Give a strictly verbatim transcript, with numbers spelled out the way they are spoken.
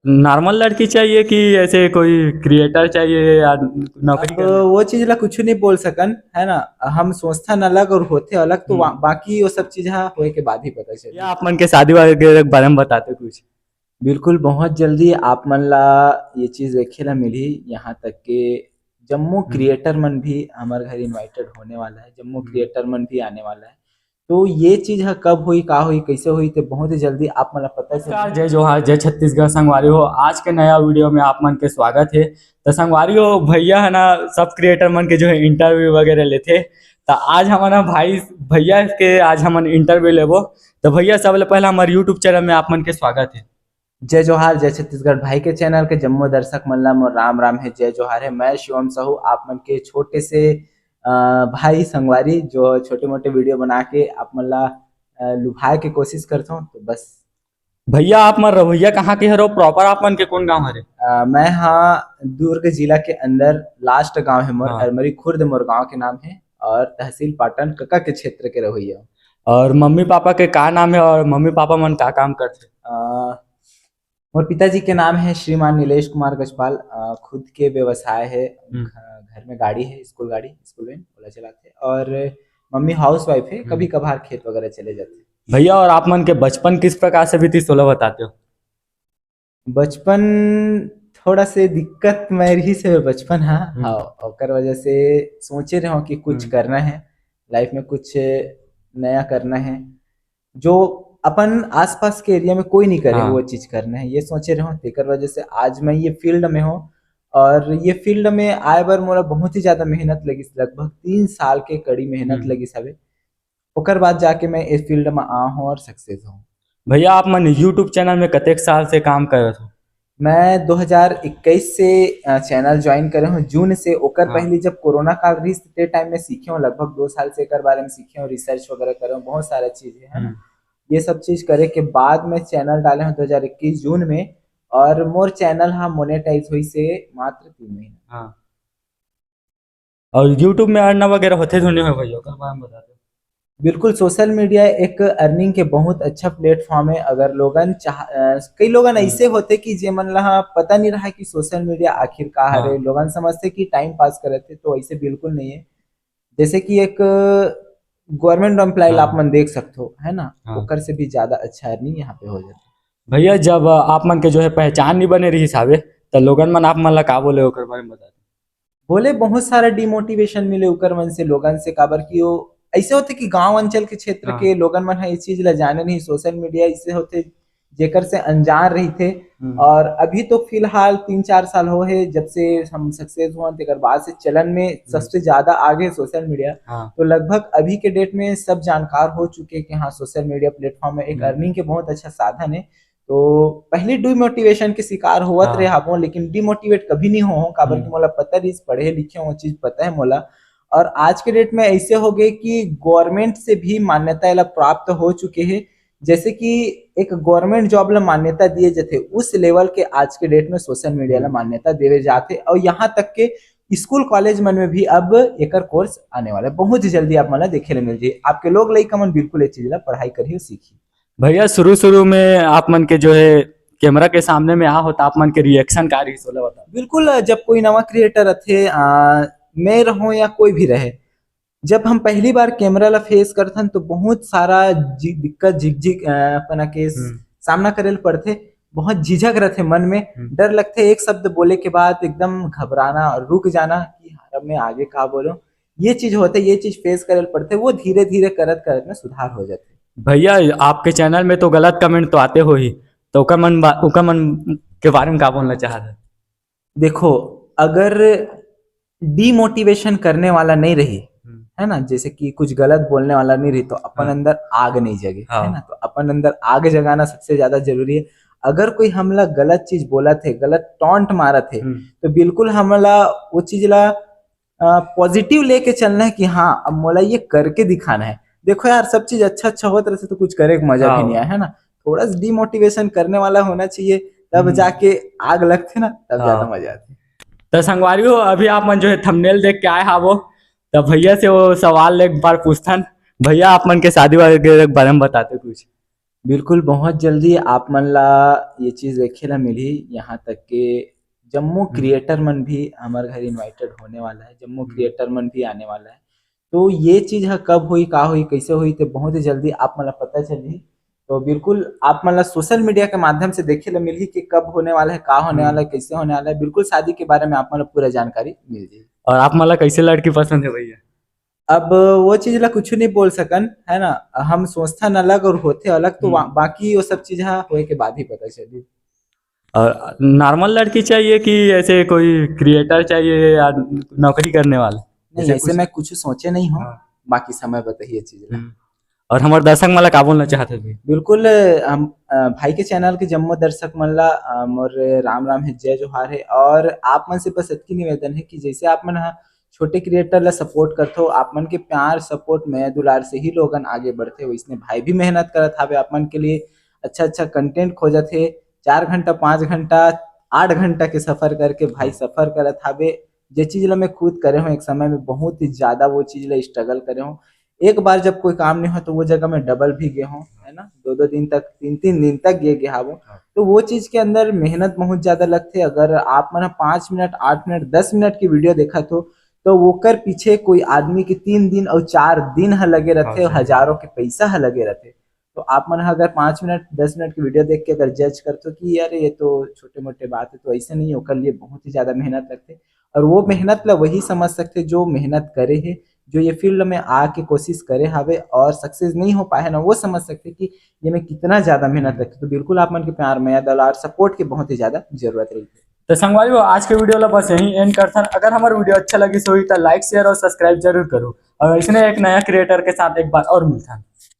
Normal लड़की चाहिए कि ऐसे कोई क्रिएटर चाहिए या नौकरी अब करने? वो चीज ला कुछ नहीं बोल सकन, है ना। हम सोचथन अलग और होथे अलग, तो हम्म। वा- बाकी वो सब चीज हा होए के बाद ही पता चले। या आप मन के शादी वगैरह के बारे में बताते कुछ? बिल्कुल, बहुत जल्दी आप मन ला ये चीज देखे ला मिलही। यहाँ तक के जम्मो हम्म। क्रिएटर मन भी हमारे घर इनवाइटेड होने वाला है, जम्मो हम्म। क्रिएटर मन भी आने वाला है। तो ये चीज ह कब होई, का होई, कैसे होई, तो बहुत ही जल्दी आप मन ला पता नमस्कार, चली। जय जोहार, जय छत्तीसगढ़ संगवारी हो। आज के नया वीडियो में आप मन के स्वागत है। तो संगवारी हो, भैया है ना, सब क्रिएटर मन के जो है इंटरव्यू वगैरह लेथे। तो आज हमन ह भाई, भैया के आज हमन इंटरव्यू लेबो। तो भैया, सबले पहले हमारे यूट्यूब चैनल में आप मन के स्वागत है। जय जोहार, जय छत्तीसगढ़ भाई के चैनल के जम्मो दर्शक मन ला मोर राम राम है, जय जोहार है। मैं शिवम साहू, आप मन के छोटे से अ, भाई संगवारी, जो छोटे मोटे वीडियो बना के आप मन ला अ, लुभाए के कोशिश करथों। तो बस। भैया, आप मन रहोइया कहाँ के हरो? प्रॉपर आप मन के कौन गांव हरे? अ, मैं हाँ दुर्ग जिला के अंदर लास्ट गांव है मोर, हाँ। अरमरी खुर्द मोर गांव के नाम है, और तहसील पाटन कका के क्षेत्र के रहोइया। और मम्मी पापा के का नाम है और मम्मी पापा मन का काम करथे? अ, मोर पिताजी के नाम है श्रीमान नीलेश कुमार गजपाल। अ, खुद के व्यवसाय है, हम्म। घ-, घर में गाड़ी है, स्कूल गाड़ी, स्कूल वैन, ओला चलाथे, और मम्मी हाउस वाइफ है, हम्म। कभी कभार खेत वगैरह चले जाथे। भैया, और आप मन के बचपन किस प्रकार से बीती, सोला बताते हो? बचपन थोड़ा से दिक्कत में रहिस हे बचपन, हाँ। हम्म। हाँ, ओकर वजह से सोचे रहो कि कुछ हम्म। करना है, लाइफ में कुछ नया करना है, जो अपन आसपास के एरिया में कोई नहीं करे, हाँ। वो चीज करना है, ये सोचे रहो। तेकर वजह से आज मैं ये फील्ड में हूँ, और ये फील्ड में आए बर मोला बहुत ही ज्यादा मेहनत लगिस, लगभग तीन साल के कड़ी मेहनत हम्म। लगिस हवे। ओकर बाद जाके मैं इस फील्ड में आ हूँ और सक्सेस हूँ। भैया, आप मन यूट्यूब चैनल में कतेक साल से काम करत हो? मैं दो हज़ार इक्कीस से अ, चैनल ज्वाइन करे हूँ, जून से। ओकर हाँ। पहले जब कोरोना काल रहिस, ते टाइम में सीखे हूँ, लगभग दो साल से एकर बारे में सीखे हूँ, रिसर्च वगैरह करे हूँ, बहुत सारा चीज है ना। हम्म। ये सब चीज करे के बाद मैं चैनल डाले हूँ दो हज़ार इक्कीस जून में, और मोर चैनल हा मोनेटाइज हुई से मात्र तीन महीना। हाँ। और यूट्यूब में अर्न वगैरह होथे धुन हो भैया, ओकर बारे में बता दो। बिल्कुल, सोशल मीडिया एक अर्निंग के बहुत अच्छा प्लेटफॉर्म है। अगर लोगन चाह, अ, कई लोगन हम्म। ऐसे होथे कि जे मन ला पता नहीं रहा कि सोशल मीडिया आखिर का हाँ। हरे, लोगन समझथे कि टाइम पास करत हे, तो ऐसे बिल्कुल नहीं है। जैसे कि एक गवर्नमेंट एम्प्लॉय ला हाँ। आप मन देख सकथो, है ना, हाँ। ओकर से भी ज्यादा अच्छा अर्निंग यहाँ पे हो जाता है। भैया, जब आप मन के जो है पहचान नहीं बने रहिस हावे, तो लोगन मन आप मन ला का बोले, ओकर बारे में बता दो। बोले बहुत सारा डिमोटिवेशन मिले ओकर मन से, लोगन से, काबर कि वो ऐसे होथे कि गांव अंचल के क्षेत्र हाँ। के लोगन मन ह इस चीज ला जाने नहीं। सोशल मीडिया ऐसे होथे जेकर से अनजान रहिथे। हम्म। और अभी तो फिलहाल तीन चार साल हो है जब से हम सक्सेस हुआ, तेकर बाद से चलन में हम्म। सबसे ज्यादा आगे सोशल मीडिया। हाँ। तो लगभग अभी के डेट में सब जानकार हो चुके कि हाँ, सोशल मीडिया प्लेटफॉर्म में एक हम्म। अर्निंग के बहुत अच्छा साधन है। तो पहले डिमोटिवेशन के शिकार होवत हाँ। रहे हाबो, लेकिन डिमोटिवेट कभी नहीं हो, काबर हम्म। कि मोला पता रहिस, पढ़े लिखे हो, चीज पता है मोला। और आज के डेट में ऐसे हो गए कि गवर्नमेंट से भी मान्यता एला प्राप्त हो चुके है। जैसे कि एक गवर्नमेंट जॉब ला मान्यता दिए जाथे, उस लेवल के आज के डेट में सोशल मीडिया ला हम्म। मान्यता देवे जाथे। और यहाँ तक के स्कूल कॉलेज मन में भी अब एकर कोर्स आने वाला है, बहुत ही जल्दी आप मन ला देखे ले मिल जाही। आपके लोग लइका मन बिल्कुल ये चीज ला पढ़ाई करही और सीखही। भैया, शुरू शुरू में आप मन के जो है कैमरा के सामने में आ होता, आप मन के रिएक्शन का रही, ओला बता। बिल्कुल, जब कोई नवा क्रिएटर आथे, आ, मैं रहूं या कोई भी रहे, जब हम पहली बार कैमरा ला फेस करथन तो बहुत सारा जि-, दिक्कत, झिकझिक, अ, अपना के हम्म। सामना करे ल पड़थे। बहुत झिझक रहथे मन में, हम्म। डर लगथे एक शब्द बोले के बाद एकदम घबराना और रुक जाना कि यार, अब मैं आगे का बोलूं। ये चीज होथे, ये चीज फेस करे ल पड़थे, वो धीरे धीरे करत करत में सुधार हो जाथे। भैया, आपके चैनल में तो गलत कमेंट तो आते हो ही, तो ओकर मन बा-, ओकर मन के बारे में का बोलना चाहत है? देखो, अगर डिमोटिवेशन करने वाला नहीं रही, हम्म। है ना, जैसे कि कुछ गलत बोलने वाला नहीं रही, तो अपन हाँ। अंदर आग नहीं जगे, हाँ। है ना? तो अपन अंदर आग जगाना सबसे ज्यादा जरूरी है। अगर कोई हमला गलत चीज बोलत है, गलत टॉन्ट मारत है, हम्म। तो बिल्कुल हमला वो चीज ला, अ, पॉजिटिव लेके चलना है कि हाँ, अब मोला ये करके दिखाना है। देखो यार, सब चीज अच्छा अच्छा होत रहथे तो कुछ करे के मजा भी हाँ। नहीं आए, है ना? थोड़ा सा डिमोटिवेशन करने वाला होना चाहिए, तब हम्म। जाके आग लगथे ना, तब हाँ। ज्यादा मजा आथे। तो संगवारी हो, अभी आप मन जो है थंबनेल देख के आए हावो, तो भैया से वो सवाल एक बार पूछथन। भैया, आप मन के शादी वगैरह के बारे में बताते कुछ। बिल्कुल, बहुत जल्दी आप मन ला ये चीज देखे ला मिलही, यहाँ तक के जम्मो हम्म। क्रिएटर मन भी हमर घर इनवाइटेड होने वाला है, जम्मो हम्म। क्रिएटर मन भी आने वाला है। तो ये चीज ह कब होई, का होई, कैसे होई, तो बहुत ही जल्दी आप मन ला पता चलही। तो बिल्कुल आप मन ला सोशल मीडिया के माध्यम से देखे ला मिलही कि कब होने वाला है, का होने हम्म। वाला है, कैसे होने वाला है। बिल्कुल शादी के बारे में आप मन ला पूरा जानकारी मिल जाही। और आप मन ला कैसे लड़की पसंद है भैया? अब वो चीज ला कुछ नहीं बोल सकन, है ना, हम सोचथन अलग और होथे अलग, तो हम्म। वा-, बाकी वो सब चीज हा होए के बाद ही पता चली। और नॉर्मल लड़की चाहिए कि ऐसे कोई क्रिएटर चाहिए या नौकरी करने वाला? नहीं, ऐसे ऐसे कुछ? मैं कुछ सोचे नहीं हूँ, हाँ। बाकी समय बताही ये चीज ला। हम्म। और हमर दर्शक मन ला का बोलना चाहत हस भाई? बिल्कुल, हम, अ, भाई के चैनल के जम्मो दर्शक मन ला, अ, मोर राम राम है, जय जोहार है। और आप मन से बस इतकी निवेदन है कि जैसे आप मन ह छोटे क्रिएटर ला सपोर्ट करथो, आप मन के प्यार, सपोर्ट, मया दुलार से ही लोगन आगे बढ़थे। वैसने भाई भी मेहनत करत हावे आप मन के लिए, अच्छा अच्छा कंटेंट खोजत हे। चार घंटा, पाँच घंटा, आठ घंटा के सफर करके भाई सफर करत हावे। जे चीज ला मैं खुद करे हूँ एक समय में, बहुत ही ज्यादा वो चीज ला स्ट्रगल करे हूँ। एक बार जब कोई काम नहीं हो तो वो जगह मैं डबल भी गए हूँ, है ना, दो दो दिन तक, तीन तीन दिन तक ये गए हावो। हाँ। तो वो चीज के अंदर मेहनत बहुत ज्यादा लगथे। अगर आप मन पाँच मिनट, आठ मिनट, दस मिनट की वीडियो देखत हो तो ओकर पीछे कोई आदमी के तीन दिन और चार दिन ह लगे रहथे, हाँ, सही। हजारों के पैसा ह लगे रहथे। तो आप मन ह अगर पाँच मिनट, दस मिनट की वीडियो देख के अगर जज करथो कि यार ये तो छोटे मोटे बात है, तो ऐसे नहीं, ओकर लिए बहुत ही ज्यादा मेहनत लगथे। और वो मेहनत ला वही समझ सकथे जो मेहनत करे हे, जो ये फील्ड में आके कोशिश करे हावे और सक्सेस नहीं हो पाए है ना, वो समझ सकथे कि ये में कितना ज्यादा मेहनत लगथे। तो बिल्कुल आप मन के प्यार, मया दुलार, सपोर्ट के बहुत ही ज्यादा जरूरत रही। तो संगवारी हो, आज के वीडियो ला बस यहीं एंड करथन। अगर हमार वीडियो अच्छा लगिस होही तो लाइक, शेयर और सब्सक्राइब जरूर करो। और ऐसने एक नया क्रिएटर के साथ एक बार और मिलथन।